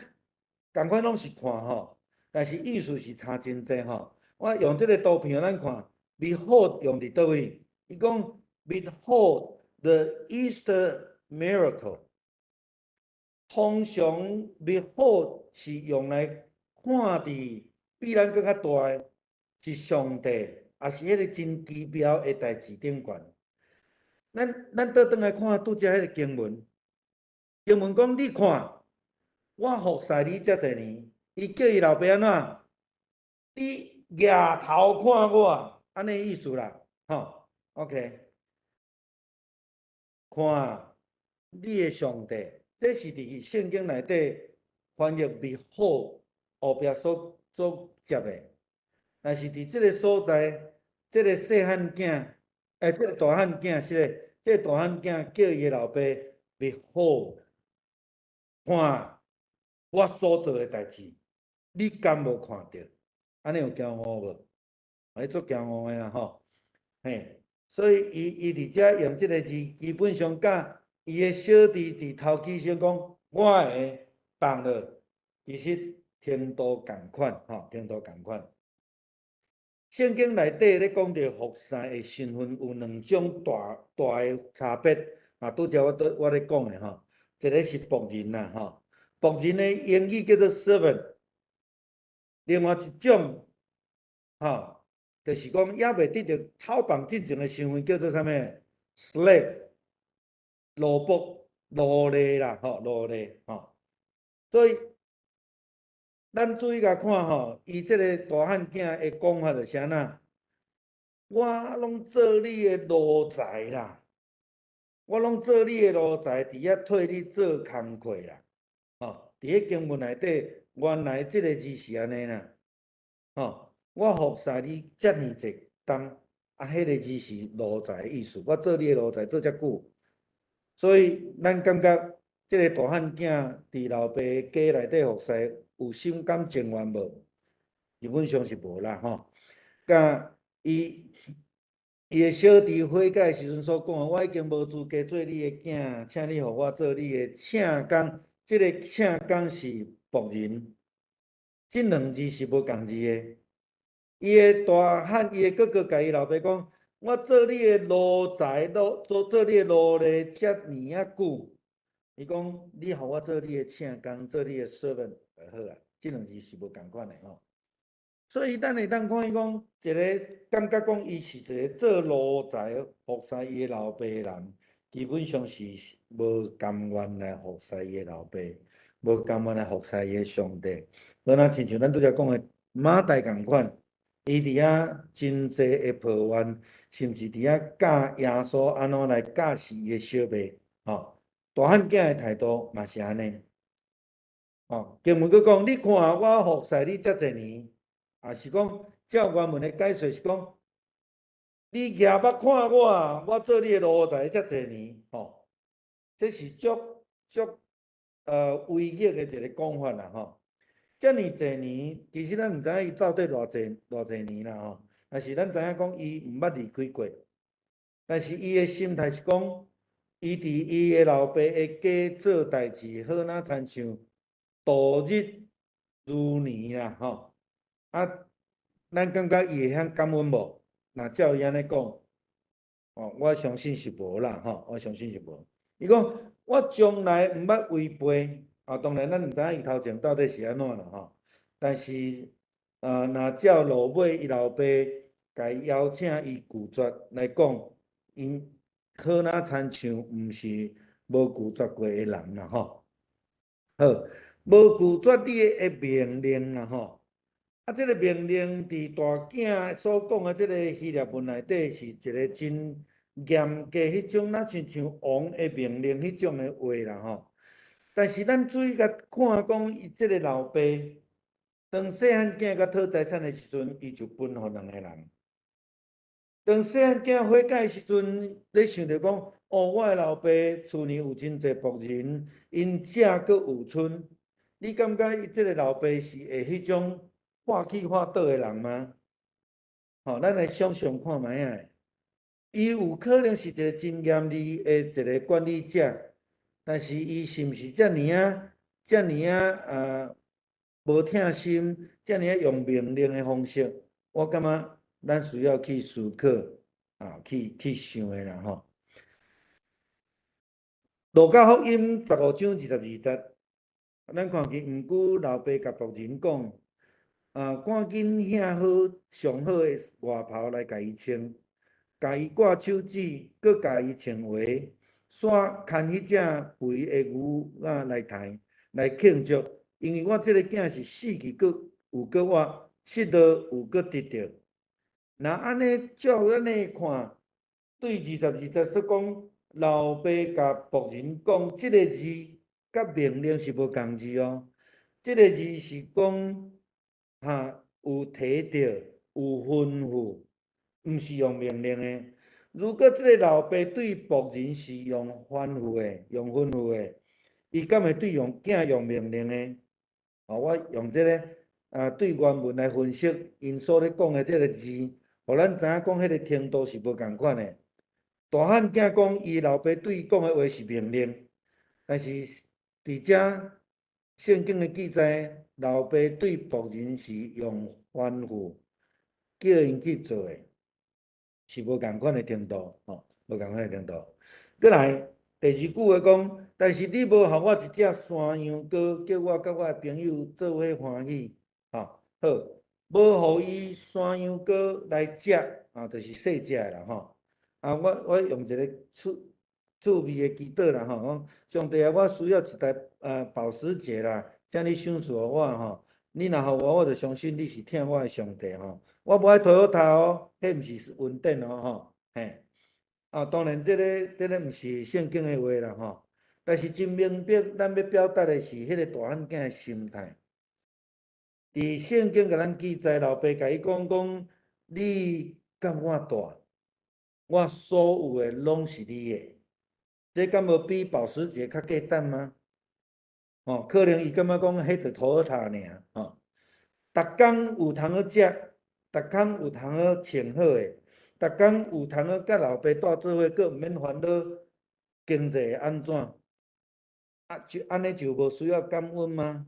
Speaker 2: 仝款攏是看吼，但是意思是差真濟吼。我用這个圖片予咱看，Behold 用佇佗位？伊講 Behold the Easter miracle。通常 Behold 是用來看佇比咱閣較大的，是上帝，抑是彼个真奇妙的代誌頂懸。咱倒轉來看拄才彼个經文。經文講，你看，我服侍你遮濟年，伊叫伊老爸按怎？你額頭看我，按呢意思啦，吼，OK。看你的上帝，這是佇聖經內底翻譯 behold 後壁所接的。但是佇這个所在，這个細漢囝，這个大漢囝是咧，這个大漢囝叫伊的老爸 behold。看我所做的代誌，你敢無看著？按呢有驕傲無？啊，你足驕傲的啦吼，嘿，所以伊佇遮用這个字，基本上佮伊的小弟佇頭起先講，我會放落，其實程度仝款吼，程度仝款。聖經內底咧講著服侍的身份有兩種大大的差別，啊，拄才我咧講的吼。一个是僕人啦，吼，僕人的英語叫做 servant。另外一種，吼，就是講猶未得著討放進前的身份，叫做啥物？slave，奴僕、奴隸啦，吼，奴隸，吼。所以，咱注意共看吼，伊這个大漢囝的講法就是按怎？我攏做你的奴才啦。我攏做你的奴才，佇遐替你做工課啦，吼！佇彼經文內底，原來這个字是按呢啦，吼！我服侍你遮爾濟冬，啊，彼个字是奴才的意思。我做你的奴才做遮久，所以咱感覺這个大漢囝佇老爸家內底服侍，有心甘情願無？基本上是無啦，吼！佮伊的小弟悔改時陣所講的，我已經無資格做你的囝，請你予我做你的請工。這个請工是僕人，這兩字是無仝字的。伊的大漢，伊的哥哥共伊老爸講：我做你的奴才，做你的奴隸遮爾仔久。伊講：你予我做你的請工，做你的 servant 就好啊。這兩字是無仝款的吼。所以咱會當看伊講，一个感覺講伊是一个做奴才服侍伊的老爸的人，基本上是無甘願來服侍伊的老爸，無甘願來服侍伊的上帝。無若親像咱拄才講的馬大仝款，伊佇遐真濟的抱怨，甚至佇遐教耶穌按怎來教示伊的小妹，吼。大漢囝的態度嘛是按呢，吼。經文閣講，你看我服侍你遮濟年。也是講，照原文的解說是講，你舉目看我，我做你的奴才遮濟年，吼，這是足足唯一的一个講法啦，吼。遮爾濟年，其實咱毋知影伊到底偌濟偌濟年啦，吼。但是咱知影講，伊毋捌離開過。但是伊的心態是講，伊佇伊的老爸的家做代誌，好若親像度日如年啦，吼。啊，咱感覺伊會曉感恩無？若照伊按呢講，哦，我相信是無啦，吼，我相信是無。伊講我從來毋捌違背，啊，當然咱毋知影伊頭前到底是按怎啦，吼。但是，若照落尾伊老爸共伊邀請伊拒絕來講，𪜶好若親像毋是無拒絕過的人啦，吼。好，無拒絕你的命令啦，吼。啊，這個命令佇大囝所講的這個希臘文內底是一個真嚴格，彼種若親像王的命令彼種的話啦，吼。但是咱注意共看講，伊這個老爸當細漢囝共討財產的時陣，伊就分予兩个人。當細漢囝悔改的時陣，咧想著講，哦，我的老爸厝裡有真濟僕人，𪜶食閣有賰。你感覺伊這個老爸是會彼種發起發倒的人嗎？吼，咱來想象看覓仔。伊有可能是一個真嚴厲的一個管理者，但是伊是毋是遮爾仔、遮爾仔啊無疼心，遮爾仔用命令的方式？我感覺咱需要去思考啊，去想的啦吼。路加福音15章22節，咱看見毋久老爸共僕人講。啊！趕緊興好上好的外袍來共伊穿，共伊掛手指，閣共伊穿鞋，煞牽彼隻肥的牛仔來刣來慶祝，因為我這个囝是死去閣有閣活，失落有閣得著。若按呢照咱來看，對22節所講，老爸共僕人講，這个字佮命令是無仝字哦。這个字是講，哈，有提著，有吩咐，毋是用命令的。如果這个老爸對僕人是用吩咐的，用吩咐的，伊敢會對用囝用命令的？哦，我用這个啊，對原文來分析，𪜶所咧講的這個字，予咱知影講彼个程度是無仝款的。大漢囝講，伊老爸對伊講的話是命令，但是佇遮聖經的記載，老爸對僕人是用吩咐，叫𪜶去做的，是無仝款的程度，吼，無仝款的程度。閣來第二句話講，但是你無予我一隻山羊羔，叫我佮我的朋友做伙歡喜，吼，好，無予伊山羊羔來食，啊，就是細隻的啦，吼。啊，我用一個趣味的祈禱啦，吼，講上帝啊，我需要一台保時捷啦，請你賞賜予我吼。你若予我，我就相信你是疼我的上帝吼。我無愛 Toyota 哦，彼毋是恩典哦，吼，嘿。啊，當然這个這个毋是聖經的話啦，吼。但是真明白，咱欲表達的是彼个大漢囝的心態。佇聖經共咱記載，老爸共伊講講，你佮我蹛，我所有的攏是你的。這敢無比保時捷較價值嗎？哦，可能伊感覺講彼就 Toyota 爾，吼。逐工有通好食，逐工有通好穿好的，逐工有通好佮老爸蹛做伙，閣毋免煩惱經濟會按怎？啊，就按呢就無需要感恩嗎？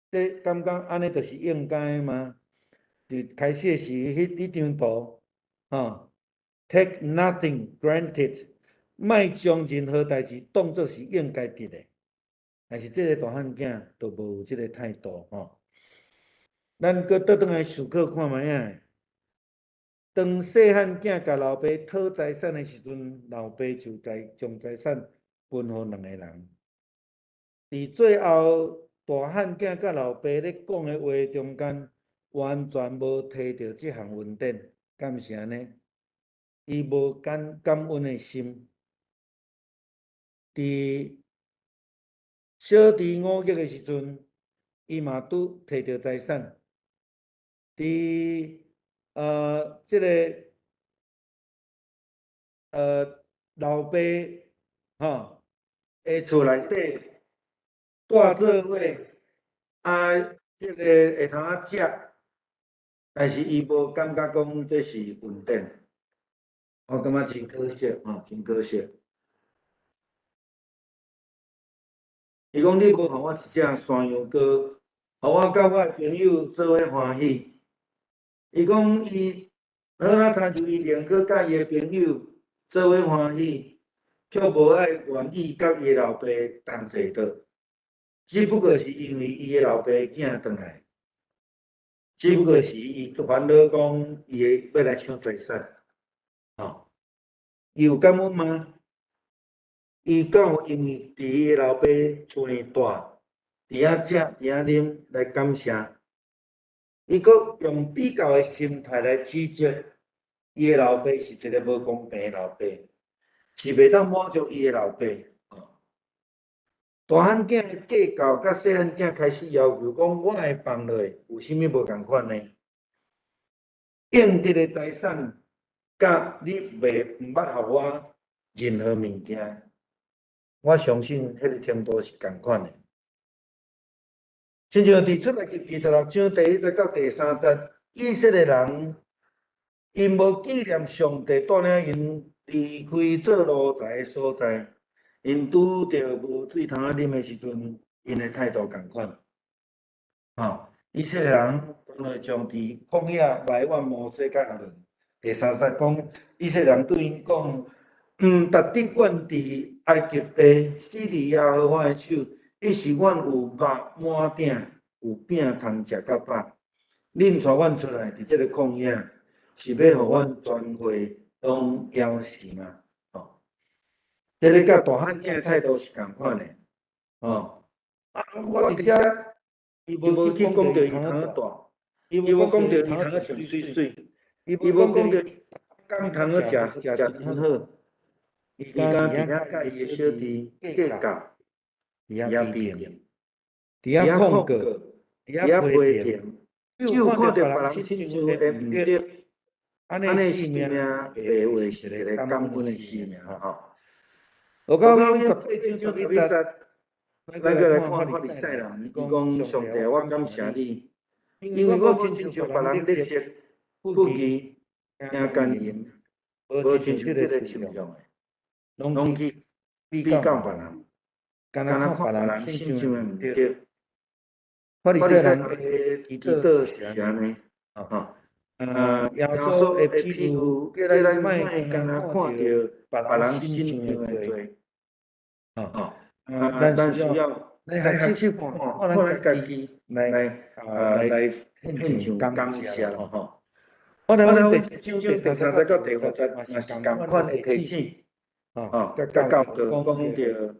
Speaker 2: 這感覺按呢就是應該的嗎？佇開始時彼張圖，吼，take nothing granted，莫將任何代誌當做是應該得的。但是這個大漢囝就無有這個態度，吼。咱閣倒轉來思考看覓仔。當細漢囝共老爸討財產的時陣，老爸就在將財產分予兩个人。佇最後，大漢囝佮老爸咧講的話中間，完全無提著這項恩典，敢毋是按呢？伊無感恩的心。佇小弟五額的時陣，伊嘛拄提著財產。佇這个老爸吼的厝內底蹛做伙，啊，這个會通仔食，但是伊無感覺講這是恩典，我感覺真可惜吼，真可惜。伊講你無予我一隻山羊羔，予我佮我的朋友做伙歡喜。伊講伊好啊，親像伊寧可佮伊的朋友做伙歡喜，卻無愛願意佮伊的老爸同齊桌。只不過是因為伊的老爸囝轉來，只不過是伊煩惱講伊會欲來搶財產，吼，伊有感恩嗎？伊敢有因為佇伊的老爸厝內住，佇遐食，佇遐啉來感謝？伊閣用比較的心態來指責伊的老爸是一個無公平的老爸，是袂當滿足伊的老爸。大漢囝的計較，佮細漢囝開始要求講，我的放落有啥物無仝款呢？應得的財產，佮你袂毋捌予我任何物件，我相信彼个程度是仝款的。親像佇出埃及26章第一節到第三節，以色列人𪜶無紀念上帝帶領𪜶離開做奴才的所在。𪜶拄著無水通仔啉的時陣，𪜶的態度仝款。吼，以色列人來將佇曠野埋怨摩西佮亞倫。第三節講，以色列人對𪜶講：毋值得阮佇埃及地死佇耶和華的手，彼時阮有肉滿鼎，有餅通食到飽。恁帶阮出來佇這個曠野，是欲予阮全會攏枵死嗎？這个佮大漢囝的態度是仝款的，哦。啊，我佇遮，伊無去講著伊窗仔大，伊無講著伊窗仔穿媠媠，伊無講著伊工通仔食食真好，伊敢佇遐佮伊的小弟計較，佇遐比較，佇遐控告，佇遐批評，只有看著別人親像的毋對，按呢性命袂話是一個感恩的生命吼。路加福音18章11節，咱閣來看法利賽人，伊講上帝，我感謝你，因為我親像別人得勢、富裕、行姦淫，無親像這個樹上的，攏去比較別人，干焦看別人親像的毋對。法利賽人的祈禱是按呢，吼，耶穌的譬喻叫咱莫干焦看著別人身上的罪，吼，咱需要來學習看，看咱家己來來獻上感謝咯，吼。我來阮第七章第三節到第五節嘛是仝款的提醒，吼，佮教導講著，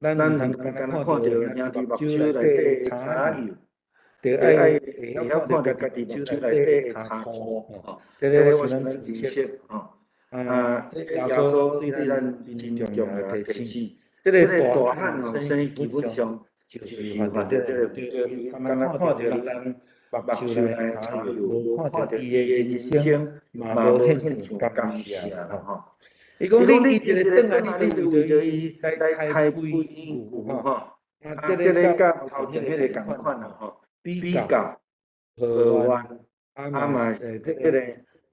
Speaker 2: 咱毋通干焦看著兄弟目睭內底的柴油，著愛會曉看著家己目睭內底的柴粗，吼。這个我想咱認識，吼。啊，耶穌對咱真重要的提醒。這个大漢後生基本上就是犯著這個對，干焦看著人目睭內的柴油，無看著伊的人生，嘛無獻上感謝啦，吼。伊講你伊一个轉來，你就為著伊來開肥牛，吼。啊，這个佮頭前彼个仝款啦，吼，比較抱怨，啊嘛是這個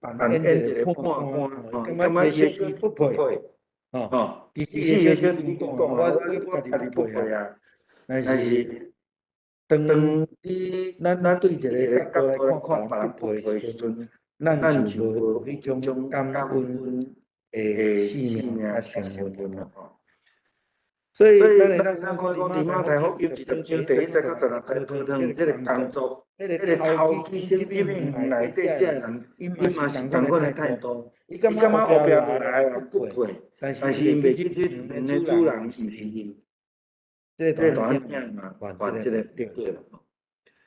Speaker 2: 扮演一個判官，吼，感覺伊的小弟不配，吼，其實伊的小弟講，我家己不配啊，但是當你咱對一个角度來看，看別人不配的時陣，咱就無彼種感恩的生命佮成分啦，吼。所以，咱會當看講佇馬太福音20章第1節到16節，討論這個工作，彼个頭起先入園內底這个人，伊嘛是仝款的態度。伊感覺後壁來的不配，但是𪜶袂記得園的主人是毋是𪜶。這個大漢囝嘛犯這個對啦。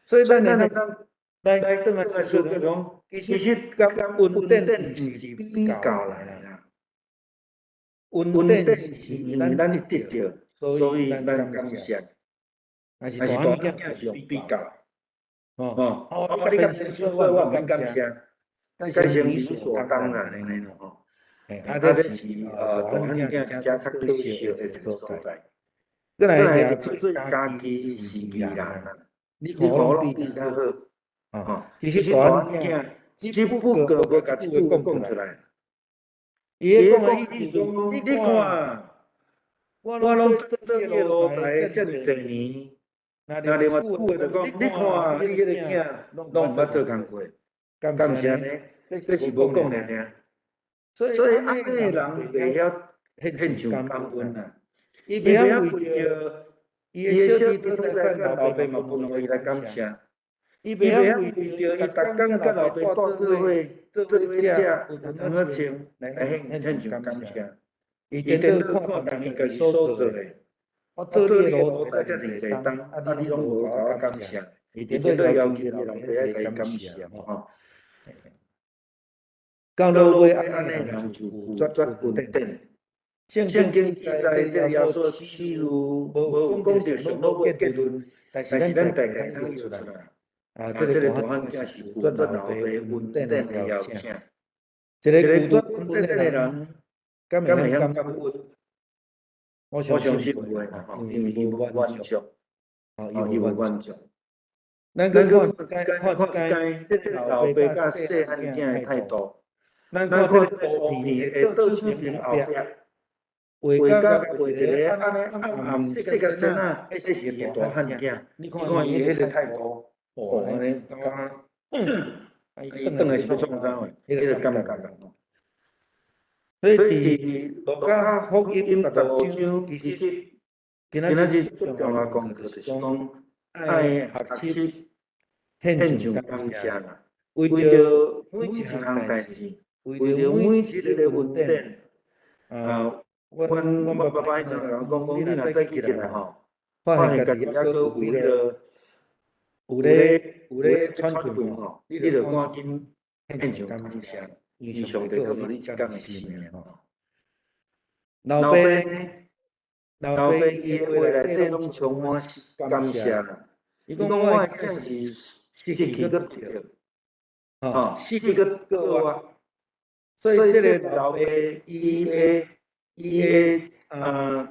Speaker 2: 所以，咱會當來轉來思考講，其實感恩典毋是比較來的啦。恩典是因為咱得著，所以咱感謝。但是大漢囝是用比較，吼，哦，你感謝，所以我毋免感謝，改成理所當然的咯，吼。啊，這是大漢囝真較可惜的一個所在。閣來做家己是義人啦，你看攏比較好，吼，其實大漢囝只不過無共這句話講出來。伊咧講的意思講，你看，我攏做你的奴才遮爾濟年，那另外一句話就講，你看你彼個囝攏毋捌做工課，敢是按呢？這是無講爾爾。所以按呢的人袂曉獻上感恩啊！伊袂曉為著伊的小弟討財產，老爸嘛分予伊來感謝。伊袂曉為著伊逐工佮老爸蹛做伙，做伙食，有糖仔穿來獻上感謝。伊顛倒看重伊家己所做的，我做你的奴才遮爾濟冬，啊你攏無共我感謝。伊顛倒要求伊老爸愛共伊感謝吼。到落尾按呢人就拒絕恩典。聖經記載，這耶穌譬如無講著上落尾結論，但是咱大概通出來。啊，這個大漢囝是拒絕老爸恩典的邀請。一個拒絕恩典的人，敢會曉感恩？我相信袂吼，因為伊無滿足，啊，伊無滿足。咱閣看看看這個老爸佮細漢囝的態度。咱看這個圖片的倒手邊後壁，畫甲畫一個按呢暗暗細個身仔，彼是伊的大漢囝。你看伊彼個態度，哦，按呢感覺，啊，伊轉來是欲創啥貨？彼個感覺啦。所以佇路加福音15章，其實今仔日最重要功課就是講，愛學習獻上感謝啦，為著每一項代誌。為著每一個恩典，啊，阮爸爸以前共我講，講你若早起來吼，發現家己猶閣有彼個有咧喘氣吼，你著趕緊獻上感謝，因為上帝閣予你這工的生命吼。老爸，老爸伊的話內底攏充滿感謝啦。伊講我的囝是失去閣得著，吼，死閣閣活。所以這個老爸伊的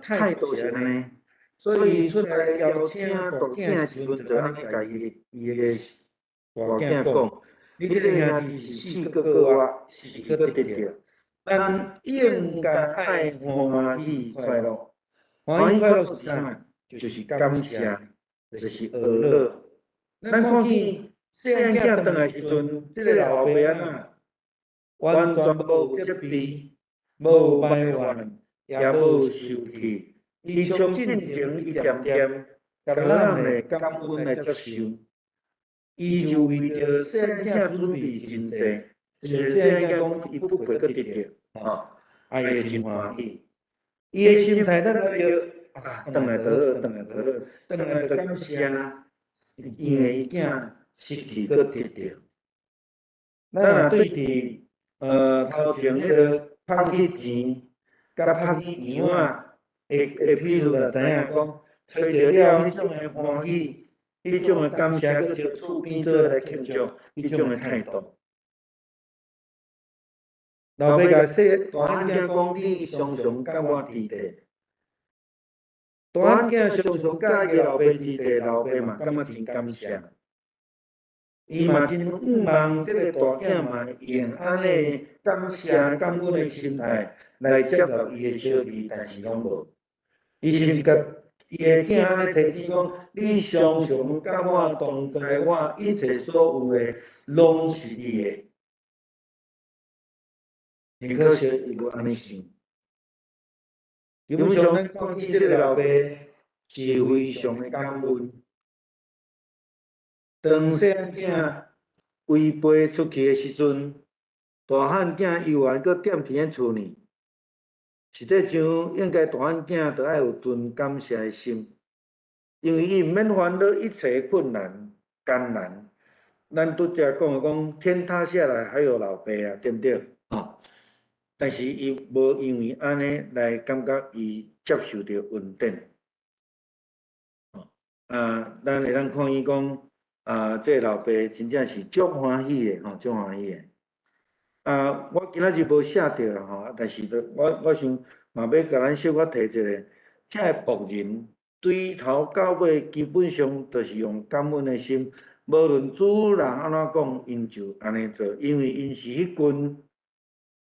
Speaker 2: 態度是按呢，所以出來邀請大囝的時陣，就按呢共伊的大囝講：你這個兄弟是死閣閣活，失去閣得著，咱應該愛歡喜快樂。歡喜快樂是啥？就是感謝，就是喜樂。咱看見細漢囝轉來時陣，這個老爸按怎？完全無責備，無埋怨，也無受氣。伊將進前一點點，共咱的感恩來接受。伊就為著細漢囝準備真濟，就是細漢囝講伊不過閣得著，吼，啊伊會真歡喜。伊的心態咱來著啊，轉來就好，轉來就好，轉來就感謝，因為伊囝失去閣得著。咱若對佇頭前彼個拋去錢，佮拋去羊仔，會譬如就知影講，揣著了彼種的歡喜，彼種的感謝，閣招厝邊做伙來慶祝，彼種的態度。老爸共細大漢囝講，你常常佮我佇咧。大漢囝常常佮伊老爸佇咧，老爸嘛感覺真感謝。伊嘛真向望這個大囝嘛用按呢感謝感恩的心態來接納伊的小弟，但是攏無。伊甚至共伊的囝按呢提醒講：你常常佮我同在，我一切所有的攏是你的。很可惜，伊無按呢想。基本上，咱看見這個老爸是非常的感恩。當細漢囝違背出去的時陣，大漢囝猶原閣踮佇咧厝呢。實際上，應該大漢囝著愛有存感謝的心，因為伊毋免煩惱一切困難艱難。咱拄才講的講，天塌下來還有老爸啊，對毋對？吼！但是伊無因為按呢來感覺伊接受著恩典。啊，咱會當看伊講，啊，這個老爸真正是足歡喜的，吼，足歡喜的。啊，我今仔日無寫著啦，吼，但是我想嘛欲共咱小可提一下，這个僕人對頭到尾基本上就是用感恩的心無論主人按怎講，𪜶就按呢做，因為𪜶是彼群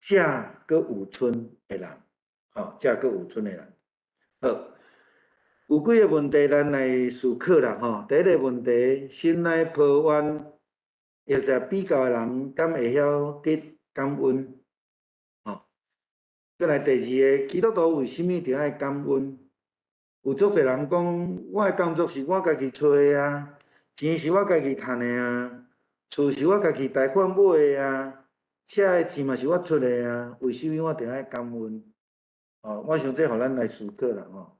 Speaker 2: 食閣有賰的人，吼，食閣有賰的人。好，有幾个問題咱來思考啦，吼。第一个問題，心內抱怨，或者比較的人，敢會曉得感恩？吼。閣來第二个，基督徒為啥物著愛感恩？有足濟人講，我的工作是我家己揣的啊，錢是我家己趁的啊，厝是我家己貸款買的啊，車的錢嘛是我出的啊，為啥物我著愛感恩？哦，我想這予咱來思考啦，吼。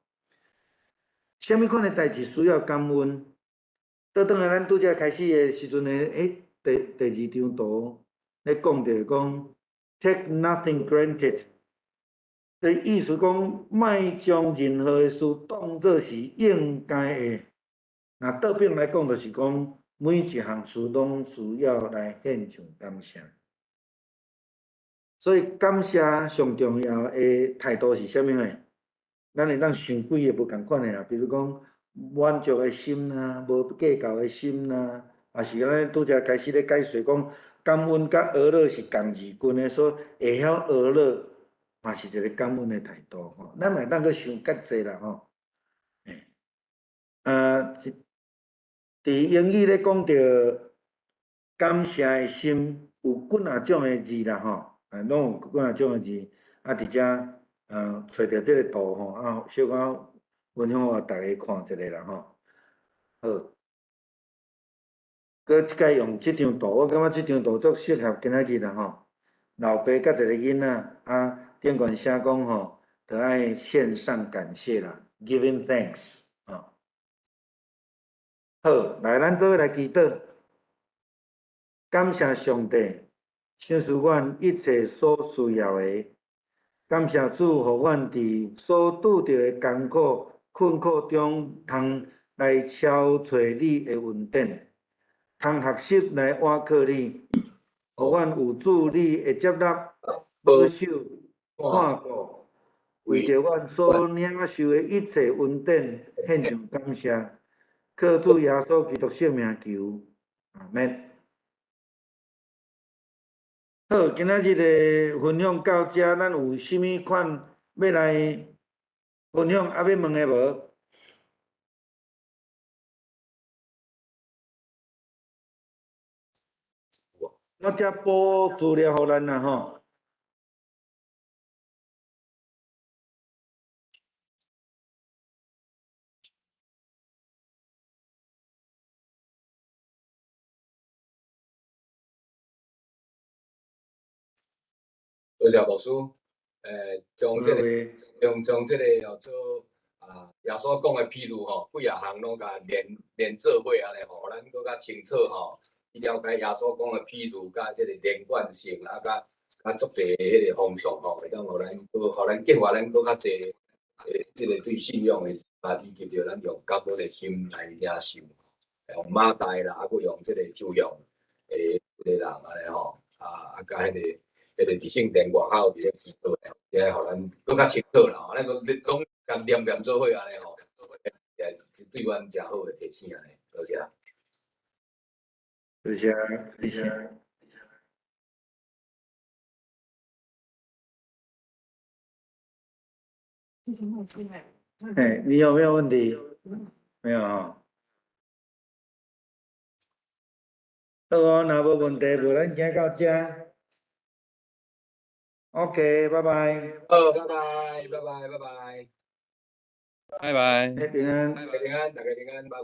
Speaker 2: 啥物款的代誌需要感恩？倒轉來，咱拄才開始的時陣的，第二張圖咧講著講，take nothing granted，的意思講，莫將任何的事當做是應該的。若倒轉來講，就是講每一項事攏需要來獻上感謝。所以感謝上重要的態度是啥物貨？咱會當想幾个無仝款的啦，比如講滿足的心啦，無計較的心啦，抑是咱拄才開始咧解說講，感恩佮呵咾是仝字根的，所以會曉呵咾嘛是一个感恩的態度吼。咱會當閣想較濟啦吼。啊，佇英語咧講著感謝的心有幾若種的字啦吼，啊，攏有幾若種的字，啊，佇遮揣著這个圖吼，啊，小可分享予大家看一下啦吼。好，閣這擺用這張圖，我感覺這張圖足適合今仔日啦吼。老爸佮一个囡仔，啊，頂懸寫講吼，著愛獻上感謝啦，giving thanks，吼。好，來，咱做伙來祈禱，感謝上帝，賞賜阮一切所需要的。感謝主，予阮佇所拄著的艱苦困苦中，通來超揣你的恩典，通學習來倚靠你，予阮有主你的接納、保守、看顧，為著阮所領受的一切恩典，獻上感謝。靠主耶穌基督聖名求，阿們。好，今仔日的分享到這，咱有啥物款欲來分享，猶欲問的無？我遮補資料予咱啦吼。
Speaker 1: 多謝牧師，將這个，將將這个叫做啊，耶穌講的譬喻吼，幾仔項攏共連連做伙按呢吼，予咱閣較清楚吼，去了解耶穌講的譬喻佮這个連貫性，啊，佮佮足濟彼个方向吼，會當予咱閣，予咱激發咱閣較濟，這个對信仰的啊，以及著咱用感恩的心來領受，用馬大啦，啊，閣用這个周向的這个人按呢吼，啊啊，佮彼个。彼个佇聖殿外口佇咧祈禱，這予咱閣較清楚啦吼。咱講講共念念做伙按呢吼，也是對阮誠好的提醒按呢。多謝。
Speaker 2: 多謝，多謝。哎，你有沒有問題？沒有啊。好哦，若無問題，無咱行到這。OK，拜拜。
Speaker 1: 好，拜拜，拜拜，拜拜。
Speaker 4: 拜拜。
Speaker 2: 平安。
Speaker 1: 平安，大家平安，拜拜。